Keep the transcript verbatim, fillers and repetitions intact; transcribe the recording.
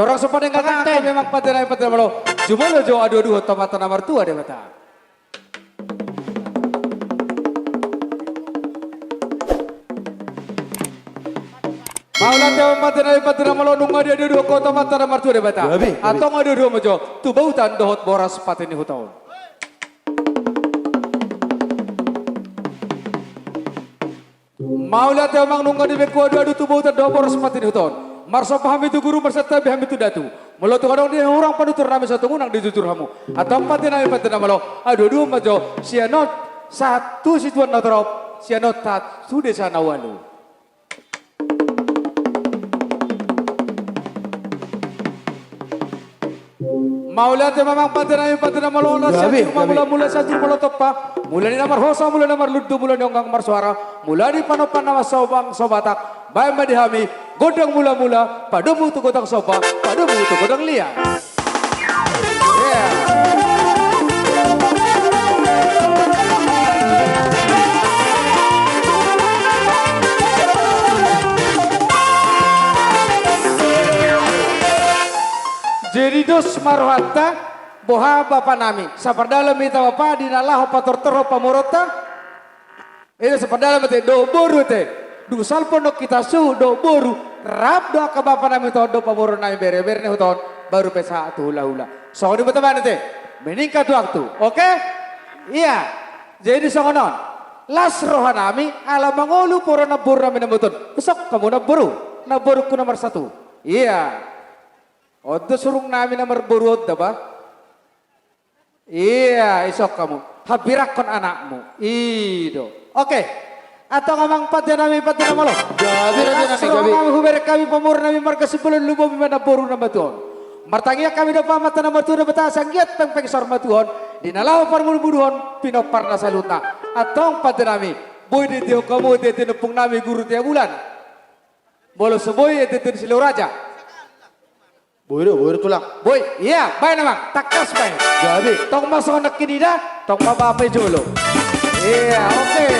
Torang so padanggahon tangan, memang pande nami pande na malo. Jumolo jo adu-aduhon tu Amanta na martua Debata. Mauliate ma pande nami pande na malo, nunga diadu-aduhon ho tu Amanta na martua Debata. Gabe, gabe. Antong adu-aduhon ma jo tu bautan dohot boras pate ni huta on. Mauliate amang, nunga dibahen ho adu-adu tu bautan dohot boras pate ni huta on. Marsomba hami tu guru, marsantabi hami tu datu. Molo tung adong di hurang panutur nami, so tung unang dijujur hamu. Antong pande nami pande na malo, adu-aduhon ma jo sian on sahat tu situan na torop, sian on sahat tu desa na ualu. Mauliate ma amang pande nami pande na malo, na sian jur ma mula-mula, sian jur ma molo tompa, mula ni na marhosa, mula na marlundu, mula ni onggang marsoara, mula ni panompa na mansomba so Batak, bahen ma di hami gondang mula-mula, padomu tu gondang somba, padomu tu gondang liat. Jadi dos ma rohanta, boha bapa nami, sapardalan ma hita bapa di na laho patortorhon pamoruonta. Ida sapardalan ma ate, dohot boru ate. Dung salpu annon hita suhut dohot boru, rap do angka bapa nami tu toru, pamoruon nami, bere-bere ni huta on, baru pe sahat tu hula-hula. Songon i ma ate, meningkat waktu. Oke? Ia. Jadi songon on. Las roha nami ala mangolu pamoruon namboru nami na martua on. Isok hamu namboru, namborungku na marsatu. Ia. On do surung nami na marboru on da ba. Ia, isok hamu. Hambirangkon anakmu. I do. Oke. Antong amang pande nami pande na malo. Gabe, gabe, las roha nami, gabe. Hubereng hami pamoruon nami marga Simbolon, lumobi ma namboru na martua on. Martangiang hami dohot Amanta na martua Debata, sai anggiat pengpeng saur matua on, di na laho parmudu-muduon, pinompar na saluhutna. Antong pande nami, boi dietehon hamu ete-etean ompung nami Guru Tia Bulan. Molo so boi ete-etean Sileo Raja. Boi do, boi do tulang. Boi, ia, baen amang, tangkas baen. Gabe. Tong ma songon nangkin ida, tong ma bapa i jolo. Ia, oke.